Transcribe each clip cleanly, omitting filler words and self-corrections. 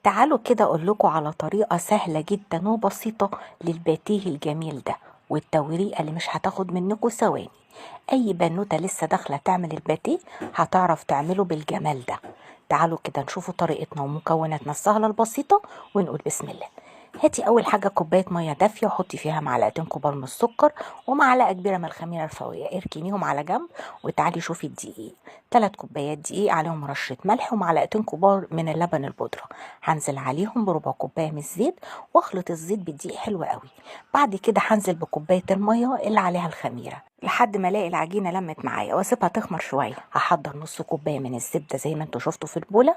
تعالوا كده اقول لكم على طريقة سهلة جدا وبسيطة للباتيه الجميل ده والتوريقة اللي مش هتاخد منكم ثواني. اي بنوتة لسه داخلة تعمل الباتيه هتعرف تعمله بالجمال ده. تعالوا كده نشوفوا طريقتنا ومكوناتنا السهلة البسيطة ونقول بسم الله. هاتي اول حاجة كوباية مية دافية وحطي فيها معلقتين كبار من السكر ومعلقة كبيرة من الخميرة الفورية، اركنيهم على جنب وتعالي شوفي الدقيق. 3 كوبايات دقيق عليهم رشة ملح ومعلقتين كبار من اللبن البودرة، هنزل عليهم بربع كوباية من الزيت واخلط الزيت بالدقيق حلو قوي. بعد كده هنزل بكوباية المية اللي عليها الخميرة لحد ما الاقي العجينة لمت معايا واسيبها تخمر شوية. هحضر نص كوباية من الزبدة زي ما انتوا شفتوا في البولة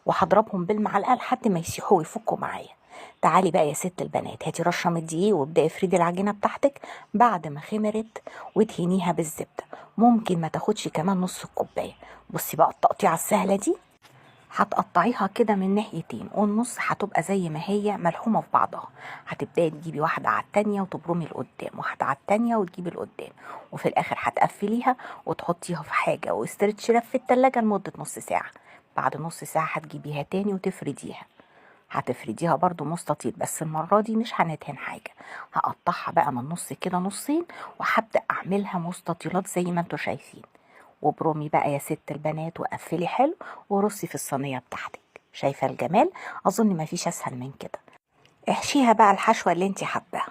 وهضربهم بالمعلقة لحد ما يسيحوا ويفكوا معايا. تعالي بقى يا ست البنات، هاتي رشة من الدقيق وابدأي افردي العجينة بتاعتك بعد ما خمرت وادهنيها بالزبدة، ممكن ما تاخدش كمان نص الكوباية. بصي بقى التقطيعة السهلة دي هتقطعيها كده من ناحيتين والنص هتبقى زي ما هي ملحومة في بعضها. هتبدأي تجيبي واحدة على التانية وتبرمي لقدام، واحدة على التانية وتجيبي لقدام، وفي الآخر هتقفليها وتحطيها في حاجة و stretch wrap في التلاجة لمدة نص ساعة. بعد نص ساعة هتجيبيها تاني وتفرديها، هتفرديها برضو مستطيل بس المرة دي مش هندهن حاجة. هقطعها بقى من النص كده نصين وهبدأ أعملها مستطيلات زي ما انتوا شايفين. وبرمي بقى يا ست البنات وقفلي حلو ورصي في الصينية بتاعتك. شايفة الجمال؟ أظن مفيش أسهل من كده. احشيها بقى الحشوة اللي انت حباها،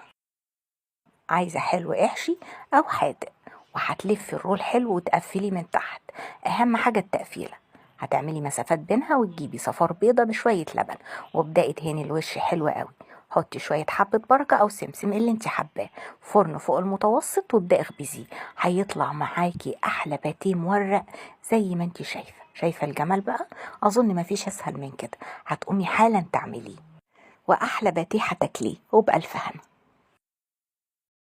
عايزة حلو احشي أو حادق، وهتلفي الرول حلو وتقفلي من تحت. أهم حاجة التقفيلة، هتعملي مسافات بينها وتجيبي صفار بيضة بشوية لبن وابدأي تهني الوش حلو قوي. حطي شوية حبة بركة أو سمسم اللي انت حباه، فرن فوق المتوسط وابدأي اخبزيه، هيطلع معاكي أحلى باتيه مورق زي ما انت شايفة. شايفة الجمال بقى؟ أظن مفيش أسهل من كده. هتقومي حالا تعمليه وأحلى باتيه هتاكليه وبألف هنا.